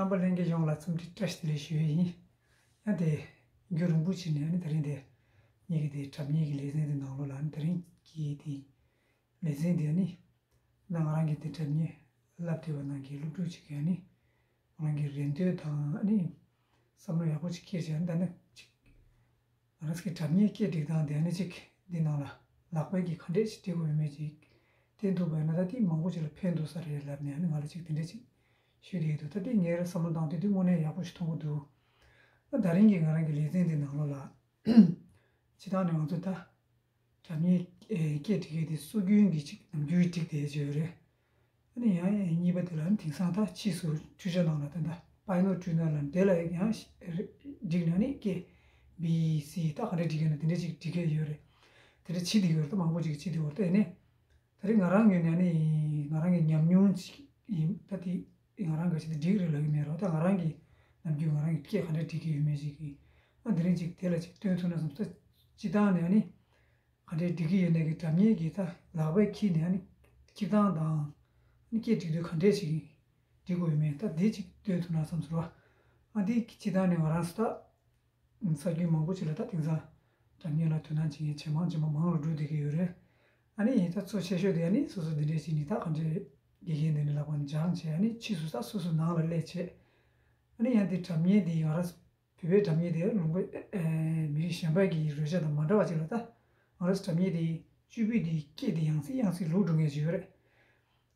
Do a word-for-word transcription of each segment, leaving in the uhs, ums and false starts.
རྣམ་པ་ལྷན་རྒྱས་ཡོངས་ལ་འཚམས་འདྲི་བཀྲ་ཤིས་བདེ་ལེགས་ཞུ་ཡས་ཡིན། ཡང་དེ་རྒྱུན་རིང་པོ་ཕྱིན་ནས་ཨ་ནི་དེ་རིང་དེ་ངེད་ཀྱི་དེ་སྒྲ་སྙན་གྱི་ལེ་ཚན་དེ་ནང་ལོགས་ལ་ཨ་ནི་དེ་རིང་གི་དེ་ལེ་ཚན་དེ་ཨ་ནི་ད་ང་རང་གི་དེ་སྒྲ་སྙན་བསླབ་བསྡད་པ་ནང་གི་སློབ་ཕྲུག་ཅིག་གིས་ཨ་ནི་ང་རང་གི་རེ་འདོད་དང་ཨ་ནི་བསམ་བློ་ཡག་པོ་ཅིག་འཁྱེར་བྱས་ཨ་ནི་ད་ནི་ཅིག་ང་རང་ཚོ་གི་སྒྲ་སྙན་སྐད་སྒྲིག་སྟངས་དེ་ཨ་ནི་ཅིག་འདི་ནང་ལ་ལག་པས་ཀྱི་ག་འདྲས་ཤིག་སྒྲིག་དགོས་ཡོད་མེད་ཅིག་བསྟན་ཐུབ་པ་ཡིན་ན་ད་དེ་མང་པོ་ཅིག་ལ་ཕན་ཐོགས་ས་རེད་ལབ་ནས་ཨ་ནི་ང་ལ་ཅིག་དེ་འདྲས་ཅིག་ཞུས་བསྡད་ཀྱི་འདུག་ད་དེ་ངའི་བསམ་བློ་བཏང་དུས་དེ་དངོས་གནས་ཡག་པོ་ཞིག་མཐོང་གི་འདུག་ད་ད་རིང་གི་ང་རང་གི་ལེ་ཚན་འདི་ནང་ལོགས་ལ་སྤྱིར་བཏང་ནས་ང་ཚོ་ད་སྒྲ་སྙན་སྐད་སྒྲིག་མཁན་དེ་སྲོལ་རྒྱུན་གྱི་ཅིག་ནམ་རྒྱུན་སྒྲིག་བསྡད་ཀྱི་ཡོད་རེད། ཨ་ནི་ཡང་ཡང་གཉིས་པ་དེ་ལ་ནི་དེང་སང་ད་ཕྱིས་སུ་འཕྲུལ་ཆས་ནང་ལ་ད་ལྟ་པའི་ནོར་འཕྲུལ་ནང་ལ་དེ་ལ་ཡང་བསྒྲིགས་ནས་ནི་སྐད་བི་སི་ད་ག་འདྲ་བསྒྲིགས་ཡོད་ན་དེ་འདྲ་ཅིག་བསྒྲིགས་ཡོད་རེད། དེ་འདྲ་བྱེད་བསྡད་ཡོད་རེད། ད་མང་པོ་ཅིག་བྱེད་བསྡད་ཡོད་རེད། ད་ཡིན་ནའི་ད་རེས་ང་རང་ངོས་ནས་ནི་ང་རང་གི་ཉམས་མྱོང་ཅིག་ཡིན། ད་དེ་ང་རང་ག་ཅིག་དེ་འགྲིག་རེད་ལབ་ཀྱི་མེད་རོགས། ད་ང་རང་གི་ནམ་རྒྱུན་ང་རང་གི་སྐད་ག་འདྲ་སྒྲིག་གི་ཡོད་མེད་ཅིག་གི་ཨ་དེ་རིང་ཅིག་དེ་ལ་ཅིག་སྟོན་ཐུབ་ན་བསམ། ད་སྤྱིར་བཏང་ནས་ནི་ག་འདྲའི་སྒྲིག་གི་ཡོད་ནའི་གི་སྒྲ་སྙན་གྱི་ད་ལག་པས་འཁྱེར་ནས་ཨ་ནི་སྤྱིར་བཏང་དང་ཨ་ནི་སྐད་སྒྲིག་དུས་ག་འདྲས་ཞིག་སྒྲིག་དགོས་ཡོད་མེད་ད་འདི་ཅིག་སྟོན་ཐུབ་ན་བསམ་ཟེར་བ། ཨ་འདི་སྤྱིར་བཏང་ནས་ང་རང་ཚོ་ད་ས་རྒྱུན་མང་པོ་ཅིག་ལ་ད་དེང་སང་སྒྲ་སྙན་ལ་དོ་སྣང་བྱེད་མཁན་ཇེ་མང་ཇེ་མང་མང་རུ་འགྲོ་བསྡད་ཀྱི་ཡོད་རེད། ཨ་ནི་ད་གཙོ་ཆེ་ཤོས་དེ་ཨ་ནི་སོ་སོ་འདི་འདྲས་ཞིག་ནི་ད་ག་འདྲས་དགེ་རྒན་འདི་ནས་ལབ་པ་སྦྱངས་བྱས་ཨ་ནི་ཕྱིས་སུ་ད་སོ་སོ་ནང་ལ་སླེབས་བྱས་ཨ་ནི་ཡང་དེ་སྒྲ་སྙན་འདི་ང་རང་བོད་པའི་སྒྲ་སྙན་དེ་ལུང་པ་ཨེ་མི་རིགས་གཞན་པ་གི་རོལ་ཆ་དང་མ་འདྲ་བ་ཅིག་ལ་ད་ང་རང་ཚོ་སྒྲ་སྙན་དེ་གཅིག་པུས་དེ་སྐད་དེ་ཡང་སེ་ཡང་སེ་ལུག་འགྲོ་མཁན་ཞིག་ཡོད་རེད།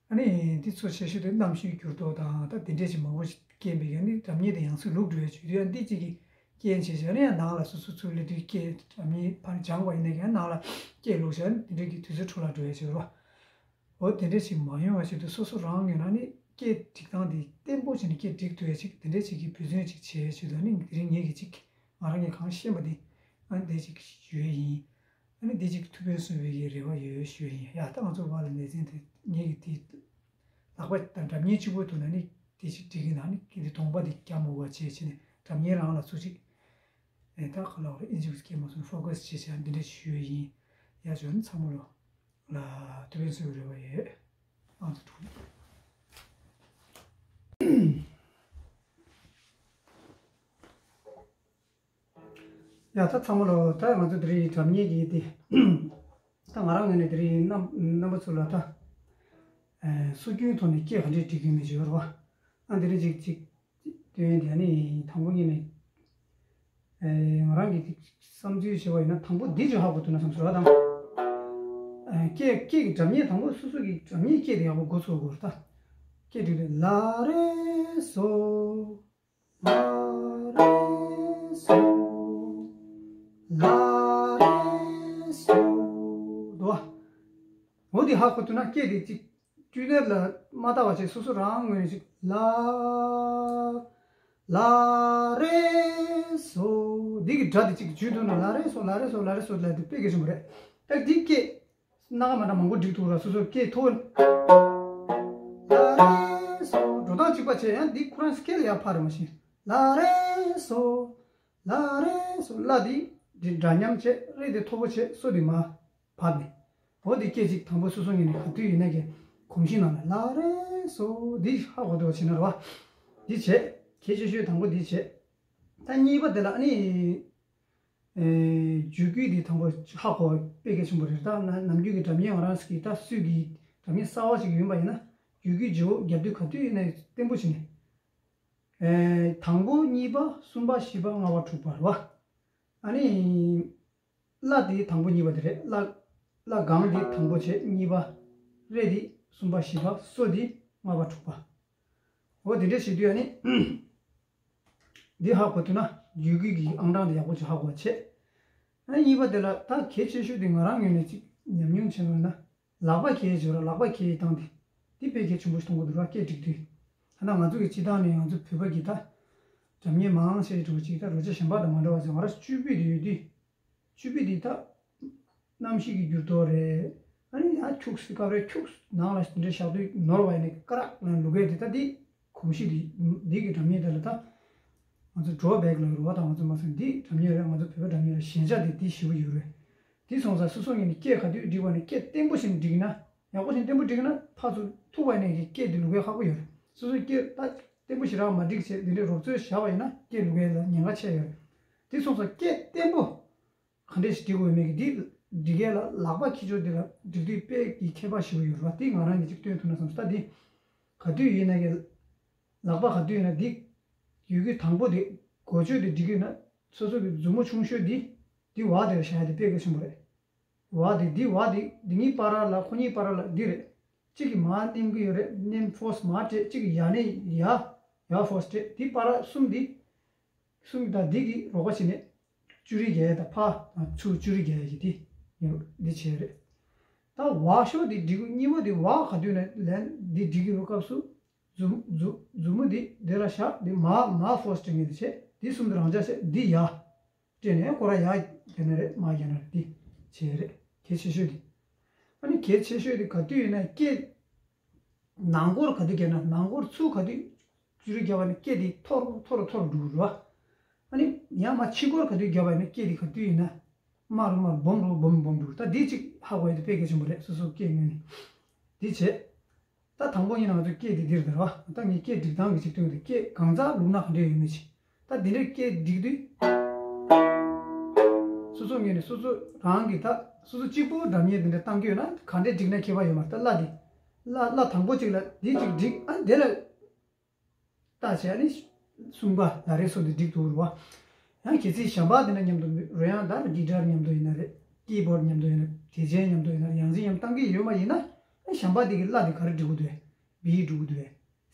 ཨ་ནི་འདི་ཚོ་ཆེ་ཤོས་དེ་གནམ་གཤིས་འགྱུར་ལྡོག་དང་ད་དེ་འདྲས་ཅིག་མང་པོ་ཞིག་རྐྱེན་པས་ཨ་ནི་སྒྲ་སྙན་དེ་ཡང་སེ་ལུག་འགྲོ་ཡ་བྱུང་དུས་ཨ་འདི་གཅིག་གི་རྐྱེན་བྱས་བྱས་ཨ་ནི་ཡང་ནང་ལ་སོ་སོ་ཚུར་སླེབས་དུས་སྐད་སྒྲ་སྙན་ཕར་སྦྱངས་པ་ཡིན་ན་ཡང་ནང་ལ་སྐད་ལུག་བྱས་ཨ་ནི་དེ་འདྲས་ཀྱི་དུས་ཚོད་འཕྲོ་བརླག་འགྲོ་ཡ་བྱུང་རོ། འོ་དེ་འདྲ་ཞིག་མ་ཡོང་བ་ཞིག་ཏུ་སོ་སོ་རང་ངོས་ནས་ནི་སྐད་སྒྲིག་སྟངས་དེ་བརྟན་པོ་བྱས་ནས་སྐད་སྒྲིག་ཐུབ་ཡ་ཅིག་དེ་འདྲ་ཞིག་གི་འབད་བརྩོན་ཅིག་བྱེད་ཡ་ཞིག་ཏུ་ནི་དེ་རིང་ངེད་ཀྱིས་ཅིག་ང་རང་གིས་གང་ཤེས་པ་དེ་ཨ་ནི་དེ་ཅིག་ཞུ་ཡ་ཡིན། ཨ་ནི་དེ་ཅིག་ཐུགས་ཕན་གསོས་པའི་གི་རེ་བ་ཡོད་ཞུ་ཡ་ཡིན། ཡ་ད་ང་ཚོ་བར་ལ་ལེ་ཚན་དེ་ངེད་ཀྱིས་དེ་ལག་པ་དང་སྒྲ་སྙན་གཅིག་པོ་ཐོག་ནས་ནི་དེ་ཅིག་སྒྲིག་གི་ན་ནི་སྐད་དེ་གདོང་པ་དེ་རྒྱབ་མ་དགོས་པ་བྱས་བྱས་ནས་སྒྲ་སྙན་རང་ལ་ཚུར་ཅིག་ཨེ་ད་ག་ལ་བ་རེད་ཨིན་ཇིའི་སྐད་མ་སོང་ཕོ་ཁ་སི་བྱས་བྱས་འདི་འདྲ་ཞུ་ཡ་ཡིན། ཡ་ཇོ་ནི་ཚང་མ་ལོ། ལ་ཐུགས་ཕན་གསོས་རེ་བ་ཡོད། ཨང་ཚོ་དྲུག་ཡ་ད་ཚང་མ་ལོ། ད་ང་ཚོ་དེ་རིང་སྒྲ་སྙན་གྱི་དེ་ད་ང་རང་ངོས་ནས་དེ་རིང་རྣམ་རྣམ་པ་ཚོ་ལ་ད་ཨེ་སྲོལ་རྒྱུན་ཐོག་ནས་སྐད་ག་འདྲས་སྒྲིག་གི་མེད་ཅིག་ཡོད་རེད་བ། ཨ་འདི་རིང་ཅིག་ཅིག་སྟོན་དེ་ནི་དང་པོ་ཉིད་ནས་ཨེ་ང་རང་གི་བསམ་ཚུལ་བྱས་པ་ཡིན་ན་དང་པོ་འདི་ཅིག་ཧ་གོ་ཐུབ་ན་བསམ་ཚུལ་བ་དང་། ཨེ་སྐད་སྐད་ཀྱི་སྒྲ་སྙན་དང་པོ་སོ་སོ་གི་སྒྲ་སྙན་སྐད་དེ་ཡག་པོ་གོ་ཚུགས་དགོས་རེད་ད། སྐད་སྒྲིག་དུས་ལ་རེ་སོ། ལ་རེ་སོ། ལ་རེ་སོ། དོ། འོ་དེ་ཧ་གོ་ཐུབ་ན་སྐད་དེ་གཅིག་ཊུ་ནར་ལ་མ་བལྟ་བ་བྱས་སོ་སོ་རང་ངོས་ནས་ཅིག་ལ། ལ་རེ་སོ། འདི་གི་སྒྲ་དེ་གཅིག་འཇུས་ཐུབ་ན་ལ་རེ་སོ་ལ་རེ་སོ་ལ་རེ་སོ་ལ་དེ་དཔེ་གལ་ཆེན་པོ་རེད། ད་འདི་སྐད་སྣ་ཁ་མ་འདྲ་མང་པོ་སྒྲིག་ཐུབ་ར་སོ་སོ་སྐད་མཐོ། ལ་རེ་སོ་འགྲོ་སྟངས་གཅིག་པ་བྱས་ཡང་འདི་ཁོ་རང་སྐད་ལ་ཡང་ཕར་རེ་མ་ཤེས། ལ་རེ་སོ། ལ་རེ་སོ་ལ་འདི་འདི་འདྲ་མཉམ་བྱས་རེ་འདི་མཐོ་པོ་བྱས་སོ་འདི་མ། བབས་ནས། འོ་འདི་སྐད་ཅིག་དང་པོ་སོ་སོ་ངོས་ནས་ག་དུས་ཡིན་ན་གི་གོམས་གཤིས་ནང་ལ་ལ་རེ་སོ་འདི་ཧ་གོ་འདུག་བྱས་ན་རེད་བ། འདི་བྱས། གལ་ཆེ་ཤོས་དང་པོ་འདི་བྱས། ད་གཉིས་པ་དེ་ལ་ཨ་ནི། ཨེ་རྒྱུད་སྐུད་འདི་དང་པོ་ཧ་གོ་དཔེ་གལ་ཆེན་པོ་རེད། ད་ན་ནམ་རྒྱུན་གྱི་སྒྲ་སྙན་ང་རང་ཚོ་གི་ད་སུས་ཀྱི་སྒྲ་སྙན་གསར་བ་ཞིག་ཡིན་པ་ཡིན་ན་རྒྱུད་སྐུད་བརྗེ་པོ་རྒྱབ་དུས་ག་དུས་ཡིན་ན་བརྟན་པོ་བྱས་ནས། ཨེ་དང་པོ་གཉིས་པ་གསུམ་པ་བཞི་པ་ལྔ་པ་དྲུག་པ་རེད་བ། ཨ་ནི། ལ་དེ་དང་པོ་གཉིས་པ་དེ་རེད། ལ་ལ་གང་དེ་དང་པོ་བྱས་གཉིས་པ། རེ་དེ་གསུམ་པ་བཞི་པ། སོ་དེ་ལྔ་པ་དྲུག་པ། འོ་དེ་འདྲས་བྱེད་དུས་ཨ་ནི། འདི་ཧ་གོ་ཐུབ་ན་རྒྱུད་སྐུད་ཀྱི་ཨང་གྲངས་དེ་ཡག་པོ་ཅིག་ཧ་གོ་བ་བྱས། ཨ་གཉིས་པ་དེ་ལ་ད་གལ་ཆེ་ཤོས་དེ་ང་རང་ངོས་ནས་ཅིག་ཉམས་མྱོང་བྱས་པ་ན། ལག་པ་འཁྱེར་བྱས་ར་ལག་པ་འཁྱེར་བཏང་སྟེ། འདི་དཔེ་གལ་ཆེན་པོ་ཞིག་མཐོང་གི་འདུག་ར་སྐད་སྒྲིག་དུས། ཐ་ན་ང་ཚོ་གི་སྤྱི་བཏང་ནས་ང་ཚོ་བོད་པ་གི་ད། སྒྲ་སྙན་མང་ཆེ་འགྲོ་ཅིག་ད་རོལ་ཆ་གཞན་པ་དང་མ་འདྲ་བ་ཟེར་ང་རང་ཚོ་གཅུས་པུས་དེ་ཡོད་དུས། གཅུས་པུས་དེ་ད། གནམ་གཤིས་ཀྱི་འགྱུར་ལྡོག་རེད། ཨ་ནི་ཨ་ཁྱུག་སི་སྐབས་རེ་ཁྱུག་ནང་ལ་འདི་འདྲ་བཞག་དུས་ནོར་བ་ཡིན་ནས་ཀ་རག་ལ་ལུག་གས་དེ་ད་འདི། གོམས་གཤིས་འདི་འདི་གི་སྒྲ་སྙན་དེ་ལ་ད། ང་ཚོ་ཌོ་རོ་བེག་ལ་རུ་བ་དང་ང་ཚོ་མ་སོང་འདི་སྒྲ་སྙན་རེད། ང་ཚོ་བོད་པ་སྒྲ་སྙན་རེད། ཞན་ཆ་དེ་འདི་ཞེ་པོ་ཡོད་རེད། དེ་སོང་ཙང་སོ་སོ་ངོས་ནས་སྐད་ག་དུས་སྒྲིག་པ་ནས་སྐད་བརྟན་པོ་ཞིག་སྒྲིག་ན་ཡག་པོ་ཞིག་བརྟན་པོ་སྒྲིག་ན་ཕར་ཚུར་ཐུག་པ་ནས་ཀྱི་སྐད་དེ་ལུག་གས་ཁག་པོ་ཡོད་རེད། སོ་སོ་སྐད་ད་ བརྟན་པོ་ཞེ་དྲག་མ་སྒྲིག་བྱས་འདི་འདྲའི་རོབ་ཚོད་བཞག་པ་ཡིན་ན་སྐད་ལུག་གའི་ལ་ཉེན་ཁ་ཆེ་ཡོད་རེད། དེ་སོང་ཙང་སྐད་བརྟན་པོ་ག་འདྲས་ཤིག་སྒྲིག་དགོས་མེད་ཀྱི་འདི་སྒྲིག་ཡས་ལ་ལག་པ་འཁྱེར་ཕྱོགས་འདི་ལ་སྒྲིག་དུས་དཔེ་ཀྱི་ཁྱད་པར་ཞེ་པོ་ཡོད་རེད་བ། འདི་ང་རང་གིས་ཅིག་སྟོན་ཐུབ་ན་བསམ་སོང་། ད་འདི་ག་དུས་ཡིན་ན་ཀྱི་ལག་པ་ག་དུས་ཡིན་ན་འདི་ཡོད་ཀྱི་དང་པོ་འདི་གོ་ཆོད་དེ་སྒྲིག་གི་ཡོད་ན་སོ་སོ་གི་མཛུབ་མོ་ཆུང་ཤོས་འདི་འདི་བ་དེ་ལ་བཞག་ཡ་དེ་དཔེ་གལ་ཆེན་པོ་རེད། བ་དེ་འདི་བ་དེ་འདི་གཉིས་བར་ལ་ཁོ་གཉིས་བར་ལ་འདི་རེད། གཅིག་གིས་མར་མནན་གི་ཡོད་རེད། མནན་ཕོར་སི་མར་སྤྲད། གཅིག་གིས་ཡར་ནས་ཡར་ཡར་ཕོར་སི་སྤྲད། འདི་བར་གསུམ་འདི་གསུམ་དང་འདི་གི་རོགས་པ་བྱས་ནས་ཅུ་རི་རྒྱག་ཡས་དང་ཕར་དང་ཚུར་ཅུ་རི་རྒྱག་ཡས་ཀྱི་འདི་འདི་བྱས་རེད། ད་བ་ཤོ་འདི་སྒྲིག་གི་གཉིས་པ་འདི་བ་ག་དུས་ནས་ལན་འདི་སྒྲིག་གི་ཡོད་སྐབས་སུ་མཛུབ་མཛུབ་མཛུབ་མོ་འདི་འདི་ལ་བཞག་འདི་མར་མར་ཕོར་སི་སྤྲད་མཁན་འདི་བྱས། འདི་གསུམ་འདི་རང་འཇགས་བྱས། འདི་ཡར་སྤྲད་ནས་སྐོར་ར་ཡར་རྒྱག་ན་རེད་མར་རྒྱག་ན་རེད། འདི་བྱས་རེད། གལ་ཆེ་ཤོས་འདི། ཨ་ནི་གལ་ཆེ་ཤོས་འདི་ག་དུས་ཡིན་ན་སྐད་ནང་སྐོར་ག་དུས་རྒྱག་ན་ནང་སྐོར་ཚུར་ག་དུས་ཅུ་རི་རྒྱག་པ་ནི་སྐད་འདི་མཐོ་རུ་མཐོ་རུ་མཐོ་རུ་འགྲོ་གི་རེད་བ། ཨ་ནི་ཡང་མར་ཕྱི་སྐོར་ག་དུས་རྒྱག་པ་ཡིན་ན་སྐད་འདི་ག་དུས་ཡིན་ན་དམའ་རུ་དམའ་རུ་སྦོམ་རུ་སྦོམ་སྦོམ་འགྲོ་གི། ད་འདི་གཅིག་ཧ་གོ་ཡ་དེ་དཔེ་གལ་ཆེན་པོ་རེད། སོ་སོ་སྐད་ངོས་ནས་འདི་བྱས། ད་དང་པོ་ཡིན་ན་ང་ཚོ་སྐད་འདི་འདིར་དར་བ། ད་ངས་སྐད་སྒྲིག་སྟངས་ཀྱི་ཅིག་སྟོན་གི་འདུག་སྐད་གང་ཙམ་བླུགས་ན་ག་འདྲས་ཡོད་མེད་ཅིག་ད་འདི་འདྲའི་སྐད་སྒྲིག་དུས། སོ་སོ་ངོས་ནས་སོ་སོ་རང་གི་ད་སོ་སོ་གཅིག་པུ་སྒྲ་སྙན་འདི་འདྲ་བཏང་གི་ཡོད་ན་ག་འདྲས་སྒྲིག་ན་ཁྱད་པར་ཡོད་མ་རེད། ད་བརླ་འདི་བརླ་བརླ་དང་པོ་གཅིག་ལ་འདི་གཅིག་སྒྲིག་ཨ་འདི་ལ་བརྟག་བྱས་ནས་གསུམ་པ་ལ་རེ་སོ་འདི་སྒྲིག་ཐུབ་རེད་བ། ཡང་གལ་སྲིད་གཞན་པ་འདི་འདྲ་མཉམ་དུ་རོལ་དབྱངས་ད་གི་ཊར་མཉམ་དུ་ཡིན་ན་རེད། ཀི་བོར་ཌི་མཉམ་དུ་ཡིན་ན་རེད། བྱེད་ཆས་མཉམ་དུ་ཡིན་ན་རེད། ཡང་ཅིན་མཉམ་བཏང་གི་ཡོད་མ་ཡིན་ན་གཞན་པ་འདི་གི་བརླ་འདི་ག་རེ་སྒྲིག་དགོས་འདུག་བེ་སྒྲིག་དགོས་འདུག་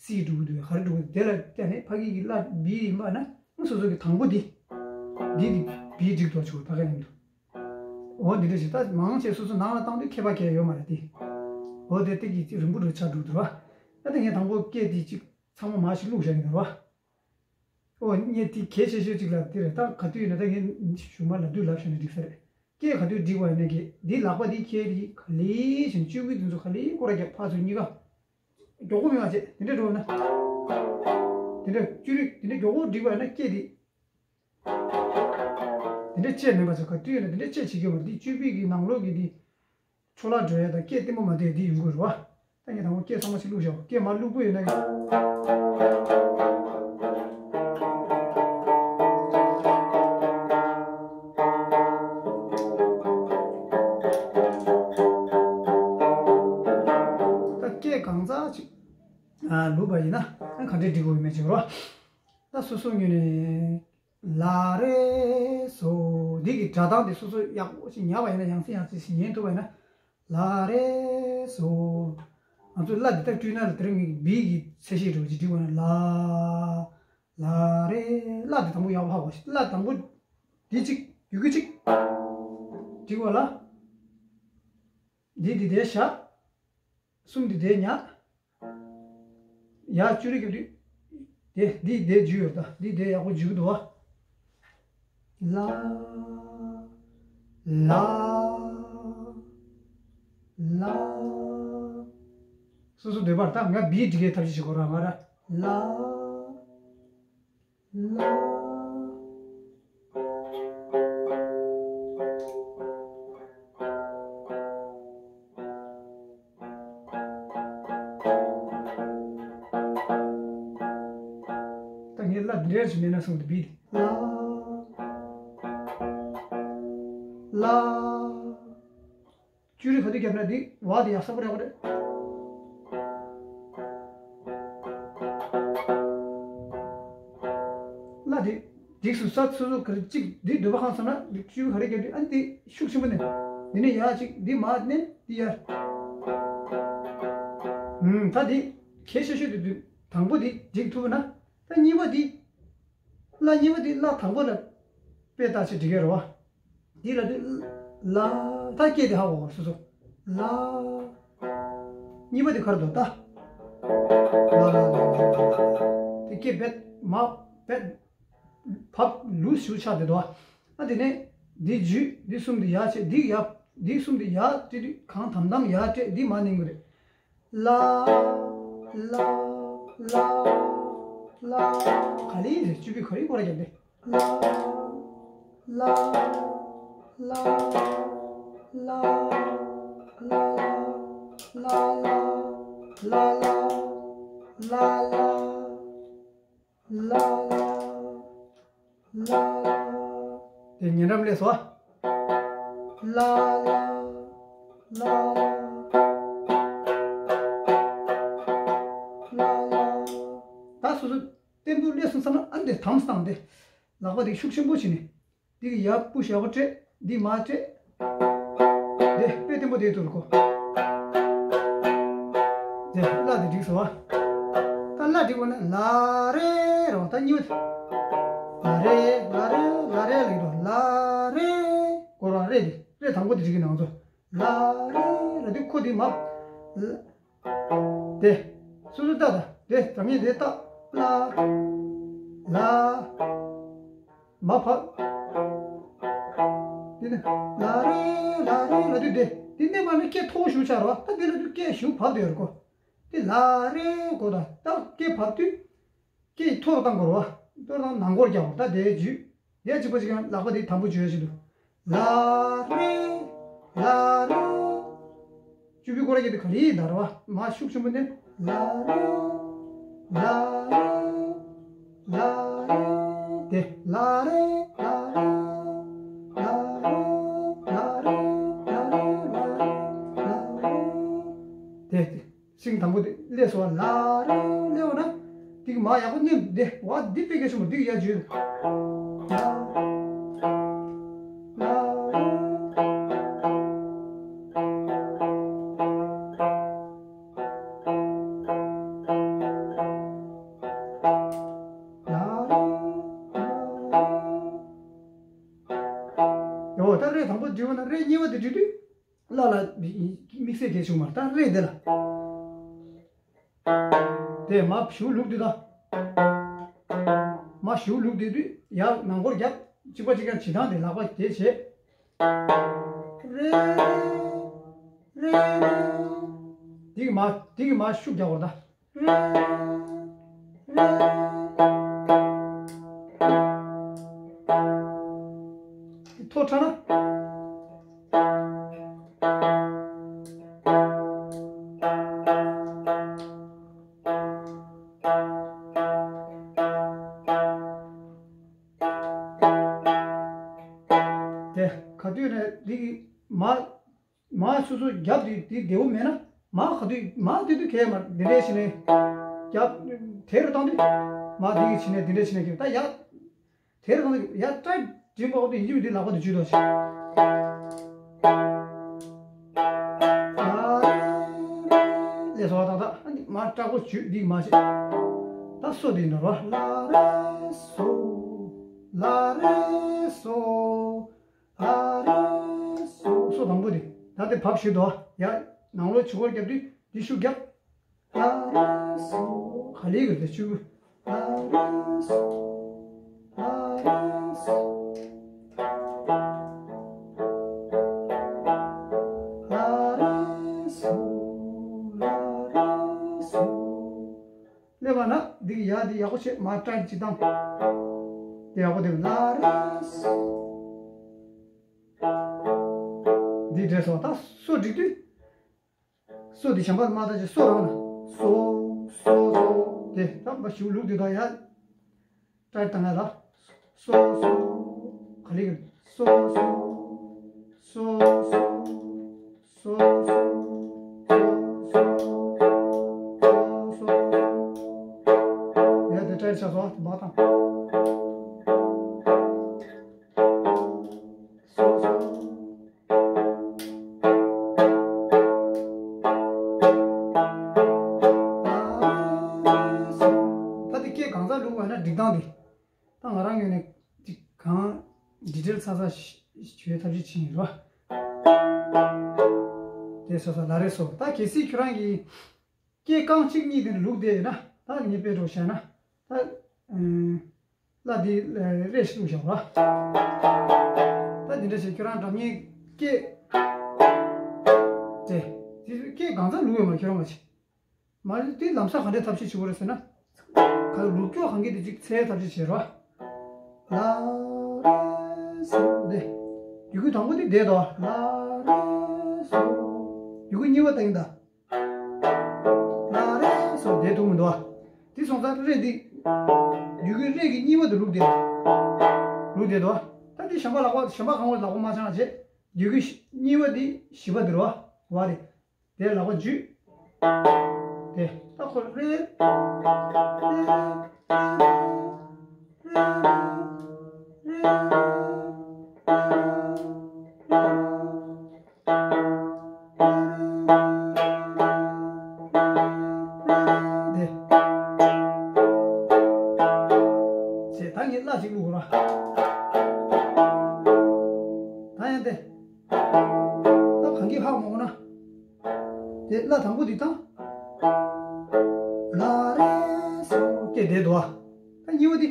སི་སྒྲིག་དགོས་འདུག་ག་རེ་སྒྲིག་དགོས་འདུག་དེ་ལ་བལྟས་ནས་ཕ་གི་གི་བརླ་བི་ཡིན་པ་ན་སོ་སོ་གི་དང་པོ་འདི་འདི་འདི་བི་སྒྲིག་ཐུབ་ཆོག་ཕ་གི་མཉམ་དུ། འོ་འདི་འདྲ་ཞིག་ད་མང་ཆེ་སོ་སོ་ནང་ལ་བཏང་དུས་ཁྱད་པར་གང་ཡང་ཡོད་མ་རེད་དེ། འོ་དེ་ཏིག་གི་རིང་པོ་རུ་ཆགས་འགྲོ་འདུག་ར། ད་དེ་ངས་དང་པོ་སྐད་དེ་གཅིག་ཚང་མ་མར་ཞིག་བླུགས་བཞག་ཡིན་ར་བ། ཨོ་ངས་དེ་གལ་ཆེ་ཤོས་གཅིག་ལ་དེ་རེད། ད་ག་དུས་ཡིན་ན་ད་ངས་གཞུག་མ་ལབ་དུས་ལབ་བཞག་ན་འགྲིག་ས་རེད། སྐད་ག་དུས་སྒྲིག་པ་ཡིན་ན་གི་འདི་ལག་པ་འདི་ཁྱེར་གི་ག་ལེ་བཞིན་གཅུ་གུ་འདི་ཚོ་ག་ལེ་སྐོར་ར་རྒྱབ་ཕར་ཚུར་གཉིས་ཀ་མགྱོགས་པོ་མེད་པ་བྱས་དེ་འདྲ་འགྲོ་ན། དེ་འདྲ་གཅུ་རིག་དེ་འདྲ་མགྱོགས་པོ་སྒྲིག་པ་ཡིན་ན་སྐད་འདི། དེ་འདྲ་བཅད་མེད་པ་ཚོ་ག་དུས་ཡིན་ན་དེ་འདྲ་བཅད་བྱེད་ཀྱི་ཡོད་མ་རེད། འདི་གཅུ་པིག་གི་ནང་ལོགས་ཀྱི་འདི་འཕྲོ་བརླག་འགྲོ་ཡ་དང་སྐད་བརྟན་པོ་མ་བསྡད་འདི་ཡོང་གི་རེད་བ། ད་ངས་དང་པོ་སྐད་ཚང་མ་ཞིག་བླུགས་བཞག་སྐད་མར་བླུགས་པོ་ཡོད་ན་ཡང་། ད་སྐད་གང་ཙམ་ཅིག་ཨ་བླུགས་པ་ཡིན་ན་ཨ་ག་འདྲས་འགྲིག་གི་ཡོད་མེད་ཅིག་རོ། ད་སོ་སོ་ངོས་ནས། ལ་རེ་སོ། འདི་གི་སྒྲ་གདངས་དེ་སོ་སོ་ཡག་པོ་ཞིག་ཉར་བ་ཡིན་ན་ཡང་སེ་ཡང་སེ་ཞིག་ཉན་ཐུབ་པ་ཡིན་ན། ལ་རེ་སོ། ང་ཚོ་བརླ་འདི་ལྟར་བསྐྲུན་ན་ལ་དེ་རིང་གི་བི་གི་ཚད་གཞི་འདྲ་བོ་ཅིག་བསྒྲིགས་པ་ན་ལ། ལ་རེ། བརླ་འདི་དང་པོ་ཡག་པོ་ཧ་གོ་ཞིག་བརླ་དང་པོ་འདི་གཅིག་ཡུ་གུ་གཅིག་བསྒྲིགས་པ་ལ། འདི་འདི་དེ་བཞག་གསུམ་འདི་དེ་ཉག་ཡར་ཅུ་རིག་གི་འདུག་དེ་འདི་དེ་འཇུ་ཡོད་ད། འདི་དེ་ཡག་པོ་འཇུ་གི་འདུག་བ། ལ། ལ། ལ། སོ་སོ་འདོད་པར་ད་ང་བི་འབྲི་གའི་ཐབས་ཤེས་བྱེད་དགོས་ར་ང་ར། ལ། ལ། ད་ངས་ལ་འདྲེར་ཞིག་མེད་ན་སོང་དུ་བི། ལ། ལ། ཅུ་རིག་ག་དུས་བརྒྱབ་ན་འདི་བ་དེ་ཡག་ས་པོ་རེད་པ་རེད། ལ་དེ་འགྲིག་སུ་ས་སོ་སོ་ག་རེ་གཅིག་འདི་འདོད་པ་ཁེངས་སོང་ན་འདི་ཅུ་ག་རེ་བརྒྱབ་དུས་ཨ་ནི་འདི་ཤུགས་ཆེན་པོ་ནས་འདི་ནས་ཡར་གཅིག་འདི་མར་ནས་འདི་ཡར། ཨུམ་ད་འདི་གལ་ཆེ་ཤོས་དེ་དུས་དང་པོ་འདི་འགྲིག་ཐུབ་ན་ད་གཉིས་པ་འདི། ལ་གཉིས་པ་འདི་ལ་དང་པོ་ལ་དཔེ་ལྟ་ཆེ་འགྲིག་གི་རེད་བ། འདི་ལ་འདི་ལ་ད་སྐད་དེ་ཧ་གོ་སོ་སོ། ལ། གཉིས་པ་འདི་གར་འདུག་ད། ལ་ལ་ལ་ལ་ལ་ལ། དེ་སྐད་བེད་མ་བེད་བབ་ལུས་ཞུ་ཆགས་དེ་འདུག་བ། ཨ་དེ་ནས་འདི་འཇུས་འདི་གསུམ་འདི་ཡར་བྱས་འདི་ཡར་འདི་གསུམ་འདི་ཡར་སྤྲད་དུས་གང་དམ་དམ་ཡར་སྤྲད་འདི་མར་ནིང་གི་རེད། ལ། ལ། ལ། ལ། ག་ལེ་རེད་ཅུ་པི་ག་རེ་སྐོར་རྒྱབ་དེ། ལ། ལ། ལ། ལ། ལ། ལ། ལ། ལ། ལ། ལ། ལ། ལ། ལ། ལ། ལ་ལ་ལ་ལ། དེ་ཉེ་འགྲམ་སླེབས་སོང་། ལ་ལ་ལ་ལ་ལ་ལ། ད་སོ་སོ་བརྟན་པོ་སླེབས་སོང་བསམ་ན། ཨ་འདི་དམ་སང་དེ་ལག་པ་དེ་ཤུགས་ཆེན་པོ་བྱས་ནས། འདི་གི་ཡར་པུ་ཤ་ཡག་པོ་སྤྲད། འདི་མར་སྤྲད། དེ་དཔེ་བརྟན་པོ་དེ་ཐུར་གོ། དེ་ལ་དེ་འགྲིག་སོང་བ། ད་ལ་འགྲིག་པ་ན་ལ་རེ་རོ། ད་གཉིས་པ་དེ། ལ་རེ་ལ་རེ་ལ་རེ་ལ་ཡིན་རོ། ལ་རེ། གོ་རོ། རེ་དེ་རེ་དང་པོ་དེ་འགྲིག་གི་ནང་ཚོ། ལ་རེ་ལ་དེ་ཁོ་དེ་མ། དེ། སོ་སོ་ལྟ་ད། དེ་དང་ངས་དེ་ལྟ། ལ། ལ། མ་ཕབ། དེ་ནི་ལ་རེ་ལ་རེ་ལ་དུས་དེ། དེ་ནས་མ་ནི་སྐད་མཐོ་ཤུགས་ཆགས་རོ། ད་དེ་ལ་དུས་སྐད་ཞུ་བབ་དེ་ཡོད་གོ། དེ་ལ་རེ་གོ་ད། ད་སྐད་བབ་དུས། སྐད་མཐོ་རུ་བཏང་དགོས་རོ། མཐོ་རུ་བཏང་ནང་སྐོར་རྒྱག་རོ། ད་དེ་བརྒྱུད། ཡ་གཅིག་པ་གཅིག་ཡང་ལག་པ་དེ་དམ་པོ་བྱོས་ཤིག་ཏུ། ལ་རེ། ལ་རེ། བཅུ་པའི་སྐོར་ར་གྱི་དེ་ག་རེ་ཡིན་ད་རོ། མ་ཤུགས་ཆེན་པོ་ནས། ལ་རེ། ལ་རེ། ལ་རེ། དེ། ལ་རེ། ལ་རེ། ལ་རེ། ལ་རེ། ལ་རེ། ལ་རེ། དེ་དེ། ཤིང་དང་པོ་དེ་སླེབས་སོང་བ། ལ་རེ་སླེབས་པ་ན། དེ་གི་མ་ཡག་པོ་མནན་དེ། བ་འདི་དཔེ་གལ་ཆེན་པོ། འདི་གི་ཡ་བརྒྱུད། ལ་རེ། ལ་རེ། ཡོ། ད་རེ་དང་པོ་བརྒྱུད་པ་ན། རེ་གཉིས་པ་དེ་བརྒྱུད་དུས། ལ་ལ་དམིགས་བསལ་གལ་ཆུང་མ་རེད། ད་རེད་དེ་ལ། དེ་མ་ཞུ་ལུགས་དེ་དང་། མ་ཞུ་ལུགས་དེ་དུས་ཡར་ནང་སྐོར་རྒྱབ། གཅིག་པ་གཅིག་རྐྱང་བྱེད་སྟངས་དེ་ལག་པ་དེ་བྱེད། རེད། རེད། འདི་གི་མ། འདི་གི་མ་ཤུགས་རྒྱག་དགོས་རེད་ད། མཐོ་དྲགས་ན། དེ་ག་དུས་ནས་འདི་གི་མ། མ་སོ་སོ་རྒྱབ་དེ་དེ་བདེ་བོ་མེད་ན། མ་ག་དུས་མ་དེ་དུས་གས་མ་འདི་འདྲས་བྱས་ནས་རྒྱབ། དེ་རུ་བཏང་དུས་མ་འདི་གི་བྱས་ནས་འདི་འདྲས་བྱས་ནས་རྒྱབ། ད་ཡ་དེ་རུ་བཏང་དུས་ཡ་སྐྲ་འགྲིམ་པ་འོ་དེ་ཡིན་གྱི་འདི་ལག་པ་དེ་འཇུས་དོ་ཞིག། ལས་སོ་ད་ད་ཨ་ནི་མ་སྐྲ་གོ་འཇུས་འདི་མ་བྱེད། ད་སོ་དེ་འདྲ་རོ། ལ་རེ་སོ། ལ་རེ་སོ། ཨ་རེ་སོ། སོ་དང་པོ་དེ། ད་དེ་བབ་ཞུ་དོ། ཡ། ནང་ལོགས་ཆུ་འཁོར་རྒྱབ་དུས་འདི་ཤུགས་རྒྱབ། ཨ་རེ་སོ། ག་ལེ་གི་དེ་ཆུ། ཨ་རེ་སོ། ཨ་རེ་སོ། ཨ་རེ་སོ། ཨ་རེ་སོ། སླེབས་པ་ན་འདི་གི་ཡ་འདི་ཡག་པོ་བྱེད། མ་སྐྲ་གཅིག་བཏང་། འདི་ཡག་པོ་འདི་ལ་རེ། འདི་འདྲས་སོ། ད་སོ་འགྲིག་དུས། སོ་འདི་གཞན་པ་མ་ལྟ་ཅི། སོ་རང་ལ། སོ། སོ། སོ། དེ་ད་མ་ཞུ་ལུགས་འདི་དང་ཡ། སྐྲ་བཏང་ཡ་ལ། སོ་སོ། ག་ལེ་གི། སོ་སོ། སོ་སོ། སོ་སོ། སོ་སོ། ཡ་དེ་སྐྲ་ཆགས་སོང་། དེ་མ་བཏང་། སོ་སོ། ད་དེ་སྐད་གང་ཙམ་བླུགས་པ་ན་འགྲིག་སྟངས་དེ། ད་ང་རང་ངོས་ནས་ཅིག་གང་ཌི་ཊེལ་ཚ་ཚ་ཞུ་ཡའི་ཐབས་ཤེས་བྱེད་ཡིན་རོ། དེ་སོ་སོ་ལ་རེ་སོ། ད་གལ་སྲིད་ཁྱོད་རང་གིས་སྐད་རྐང་གཅིག་གཉིས་དེ་ལུགས་བསྡད་ཡོད་ན། ད་ངས་དཔེ་འགྲོ་བྱས་ན། ད་ལ་དེ་རེ་ཞིག་བླུགས་བཞག་རོ། ད་འདི་འདྲ་ཞིག་ཁྱོད་རང་སྒྲ་སྙན་སྐད་དེ། དེ་སྐད་གང་ཙམ་ལུགས་ཡོད་མ་ཁྱོད་རང་མ་བྱེད། མ་རེད། དེ་ལམ་སང་ག་འདྲའི་ཐབས་ཤེས་བྱེད་དགོས་རེད་ཟེར་ན། ག་ལུག་ཀྱོག་གང་གི་དེ་གཅིག་འཚོལ་ཐབས་ཤེས་བྱེད་རོགས། ལ་རེ་སོ་དེ། ཡི་གུ་དང་པོ་དེ་བསྡད་དོ། ལ་རེ་སོ། ཡི་གུ་གཉིས་པ་ད་ཡིན་ད། ལ་རེ་སོ་བསྡད་ཐུབ་མི་འདུག་ཨ། དེ་སོང་ཙང་རེད་འདི། རྒྱུད་སྐུད་རེ་གི་གཉིས་པ་དེ་ལུག་བསྡད། ལུག་བསྡད་དོ། ད་འདི་གཞན་པ་ལག་པ་གཞན་པ་གང་བ་ལག་པ་མ་འཆང་བྱས། རྒྱུད་སྐུད་གཉིས་པ་འདི་བཞི་པ་དེ་རོ། བ་རེད། དེ་ལག་པ་འཇུས། དེ་ད་ཁོ་རེ། དེ། ཞེས་ད་ངས་བརླ་ཅིག་བླུག་དགོས་ར། ད་ཡང་དེ། ད་གང་གིས་ཧ་གོ་མ་གོ་ན། དེ་བརླ་དང་པོ་འདི་དང་། ལ་རེ་སོ་སྐད་བསྡད་འདུག་ཨ། ད་གཉིས་པ་འདི།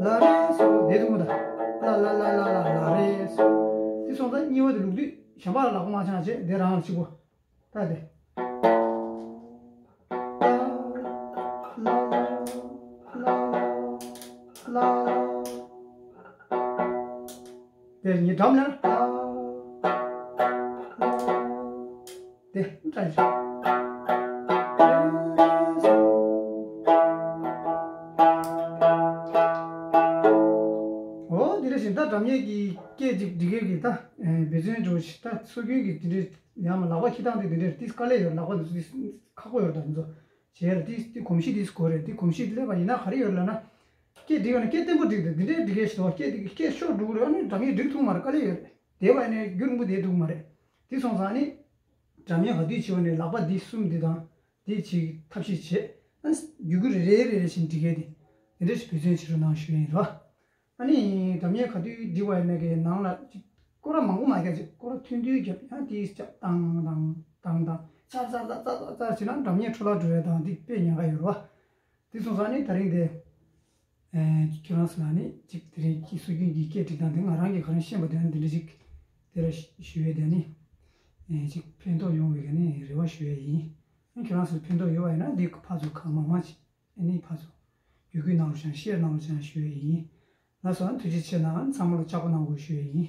ལ་རེ་སོ་བསྡད་འདུག་མོ་ད། ལ་ལ་ལ་ལ་ལ་ལ་རེ་སོ། འདི་སོང་ཙང་གཉིས་པ་འདི་ལུག་དུས་གཞན་པ་ལ་ལག་པ་མ་འཆང་བྱས་དེ་རང་ལ་གཅིག་པོ། ད་དེ། དེ་ཉིད་འགྲམ་ལ། དེ་འདྲ་ཞིག་འོ་འདི་འདྲ་ཞིག་ད་སྒྲ་སྙན་གྱི་སྐད་ཅིག་འབྲི་མཁན་གྱི་ད་འབད་བརྩོན་འགྲོ་ཞིག་ད་སྲོལ་རྒྱུན་གྱི་འདི་འདྲ་ཡང་ལག་པ་ཁྱི་སྟངས་དེ་འདི་འདྲ་ཏིས་དཀའ་ལས་ཡོད། ལག་པ་འདི་ཚོ་ཏིས་ཁག་པོ་ཡོད་ད་འདི་ཚོ། བྱས་ལ་ཏིས་ཏི་གོམས་གཤིས་ཏིས་དགོས་རེད། ཏི་གོམས་གཤིས་སླེབས་པ་ཡིན་ན་ག་རེ་ཡོད་ལབ་ན། སྐད་འགྲིག་ཡོད་ན་སྐད་བརྟན་པོ་འགྲིག་འདུག་འདི་འདྲའི་འགྲིག་གས་ཞིག་འདུག་སྐད་འདི་སྐད་ཤོར་འགྲོ་གི་རེད། ཨ་ནི་སྒྲ་སྙན་འགྲིག་ཐུབ་མ་རེད། དཀའ་ལས་ཡོད་རེད། དེ་བ་ནས་རྒྱུན་རིང་པོ་བསྡད་ཐུབ་མ་རེད། དེ་སོང་ཙང་ནི་སྒྲ་སྙན་ག་དུས་བྱེད་པ་ནས་ལག་པ་འདི་གསུམ་འདི་དང་འདི་ཅིག་ཐབས་ཤེས་བྱེད། ཨ་ནི་རྒྱུད་སྐུད་རེ་རེ་རེ་རེ་བཞིན་འགྲིག་གས་དེ་འདི་འདྲ་ཞིག་འབད་བརྩོན་བྱེད་རོགས་གནང་ཞུ་ཡ་ཡིན་རོ། ཨ་ནི་སྒྲ་སྙན་ག་དུས་འབྲི་བ་ཡིན་ན་གི་ནང་ལ་ཅིག་སྐོར་ར་མང་པོ་མ་རྒྱབ་ཅིག་སྐོར་ར་ཐུང་ཐུང་རྒྱབ། ཡང་དེའི་ལྕགས་ཏང་ཏང་ཏང་ཏང་ཙར་ཙར་ཙར་ཙར་ཙར་བྱས་ན་སྒྲ་སྙན་འཕྲོ་བརླག་འགྲོ་ཡ་དང་འདི་དཔེ་ཉེན་ཁ་ཡོད་རེད་བ། དེ་སོང་ཙང་ནི་ད་རིང་དེ་ཁྱོད་རང་ཚོ་ལ་ནི་ཅིག་དེ་རིང་གི་སྲོལ་རྒྱུན་གྱི་སྐད་འགྲིག་སྟངས་དེ་ང་རང་གིས་ག་རེ་ཤེས་པ་དེ་ནི་འདི་འདྲ་ཅིག་དེ་ར་ཞུ་ཡས་དེ་ནི་ཅིག་ཕན་ཐོགས་ཡོང་བའི་ག་ནི་རེ་བ་ཞུ་ཡས་ཡིན། ཁྱོད་རང་ཚོ་ཕན་ཐོགས་ཡོད་པ་ཡིན་ན་འདི་ཕར་ཚུར་གང་མང་མང་ཅིག་ཨ་ནི་ཕར་ཚུར་བརྒྱུད་སྐུལ་གནང་རོགས་བྱང་ཤེར་གནང་རོགས་བྱང་ཞུ་ཡས་ཡིན། ལགས་སོ། ཨ་ཐུགས་རྗེ་ཆེ་གནང་། ཚང་མ་ལ་ལྕགས་པོ་གནང་དགོས་ཞུ་ཡས་ཡིན།